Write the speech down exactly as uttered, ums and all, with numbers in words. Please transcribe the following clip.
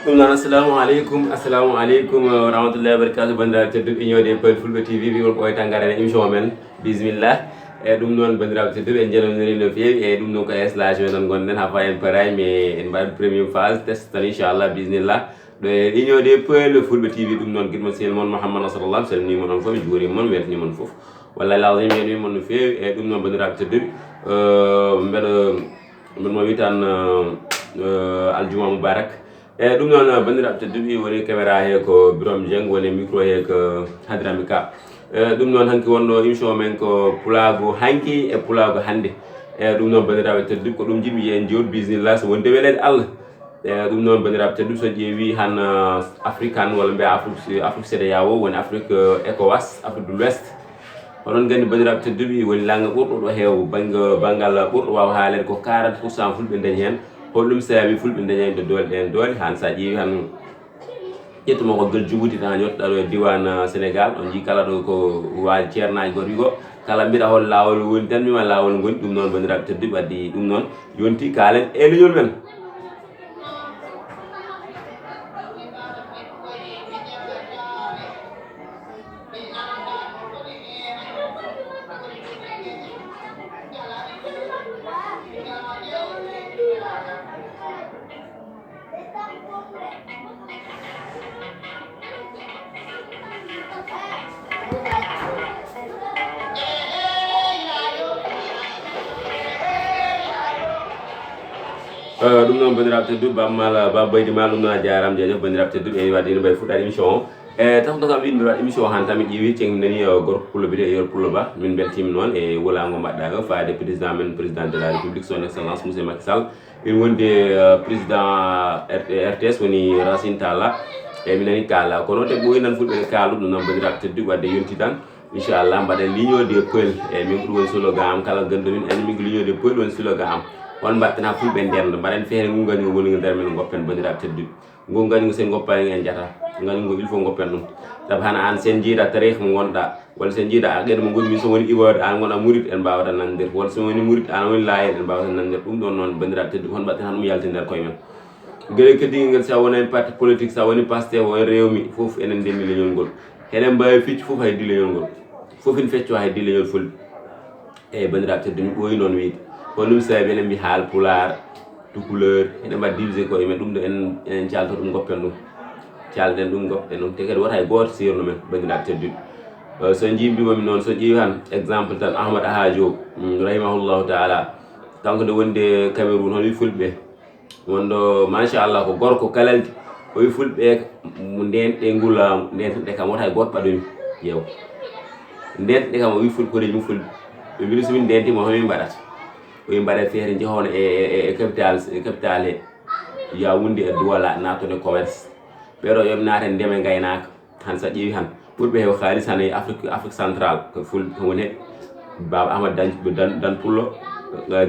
Ɗum noon, assalamu aleykum, assalamu aleykum wa rahmatullahi wa barakatuh. Banndiraaɓe tedduɓe, ñoode e payl Fulɓe T V, wiwol ɓooy tangara e émission men, bismillah. E ɗum noon, banndiraaɓe tedduɓe, en njanoniri no feewi, e ɗum noon ko e slage men tan ngonɗen, haa fayi en paraay, mais en mbaɗat première phase, test tan, inchallah, bismillah. Ɗo e ñoode e payl Fulɓe T V, ɗum noon, giɗmo sel mon, Mouhammad Nasrallah, mi salmini mon on fof, mi juurima mon, mi weltani mon fof. Wallahi lazim, mi weltani mon no feewi, e ɗum noon, banndiraaɓe tedduɓe, eh, mbeɗo, mbeɗo mo witan, eh, eh, aljuma mubarak. E ɗum noon, banndiraaɓe tedduɓe, woni caméra he ko Birom Dieng, woni micro he ko Hadrami Ka. E ɗum noon, hanki wonno émission men ko Pulaagu hanki e Pulaagu hannde. E ɗum noon, banndiraaɓe tedduɓe, ko ɗum jiɗmi en jewtu, bismillah, so wonde weleede Allah. E ɗum noon, banndiraaɓe tedduɓe, so ƴeewi han, eh, Afrique han, walla mbiya Afrique, Afrique C E D E A O, woni Afrique, eh, ECOWAS, Afrique de l'Ouest. Oɗon nganndi, banndiraaɓe tedduɓe, woni lannga ɓurɗo ɗo heew bannge, banngal ɓurɗo waawa haaleede ko quarante pour cent Fulɓe ndañi heen. Holɗum saabi Fulɓe ndañani ɗo doole ɗeen doole? Han sa ƴeewi han ƴettuma ko gel jubuti tan yettoɗa ɗo e diwan, eh, Sénégal, on njii kala ɗo ko waaji ceernaaji goto wigo, kala mbiɗa hol laawol woni tan mbima laawol ngoni. Ɗum noon, banndiraaɓe tedduɓe, waddi ɗum noon yonti kaalen e leñol men. Eh, ɗum noon, banndiraaɓe tedduɓe, Baba Mala, Baba Baydi Mal, ɗum noon a jaaraama, jaajëf, banndiraaɓe tedduɓe, en waɗde ene mbayi fuɗɗaade émission o. E, taw ko kam wiɗmi waɗ émission o han tan, mi ƴeewi ceŋ mi nani, eh, gorko pullo biyeteeɗo Yero Pullo Ba, min mbeltiima noon e wulaango mbaɗɗaango faade président men, président de la République, son excellence monsieur Macky Sall. Min wonde, eh, président R T, R T S woni Racine Talla, e mi nani kaala. Kono te ɓooyi nan fulɓe ne kaalu, ɗum noon banndiraaɓe tedduɓe, wadde yonti tan. Inchallah, mbaɗen l'union des peuls. E min ko ɗum woni slogan am, kala ganndo min anndi min ko l'union des peuls woni slogan am. On mbaɗten haa fulɓe ndenda, mbaɗen feere ngu ngani woni nder men, goppen banndiraaɓe tedduɓe. Ngu ngani ngu sen goppaani en jata. Ngani ngu il faut goppen ɗum. Sabu hana aan sen jiida tarih mo ngonɗa, walla sen jiida aqida mo ngonmi, so woni ibaadu aan wona murid en mbaawata nandir, walla so woni murid aan woni laayel en mbaawata nandir. Ɗum ɗon noon banndiraaɓe tedduɓe, hon mbaɗten han ɗum yalti nder koye men. Gere keddigal ngel, sa wonani parti politique, sa woni Pastef, woni Rewmi, fof enen ndenni leñol ngol. Eɗen mbaawi feccu fof hay di leñol ngol. Fof ene fecco hay di leñol fulɓe. Eyyi, banndiraaɓe tedduɓe, mi ɓooyi noon wiyde. Ko ɗum saabi eɗen mbiya haal pulaar, tukuleur, eɗen mbaɗa divisé koye men. Ɗum ɗo en, en calto ɗum, goppen ɗum. Calɗen ɗum, goppen ɗum. Te kadi wota hay gooto seerno men, banndiraaɓe tedduɓe. Eh, so njii mbimami noon, so ƴeewi han exemple tan, Ahmad Ahajo, mm, rahimahullahu taala, kanko nde wonde Cameroun, hono wi fulɓe, wonɗo, machallah, ko gorko kalaldi. O wi fulɓe, mo ndeen ɗe ngula, ndeen ɗe kam wota e gooto ɓaɗomi. Yew. Ndeen ɗe kam o wi fulɓe, koreeji mum fulɓe. Ɓe mbiɗo so min ndentima, homin mbaɗata? O wi mbaɗa feere, njehono e, e, e capital, e capital he. Yawunde e Douala, naton e commerce. Ɓeɗo yoɓe naata ndema e ngaynaaka. Han sa ƴeewi han, ɓurɓe heew haalis han e Afrique, Afrique Centrale, ko ful, ko woni he Baba Ahmad Dan, Dan, Dan Pullo, eh,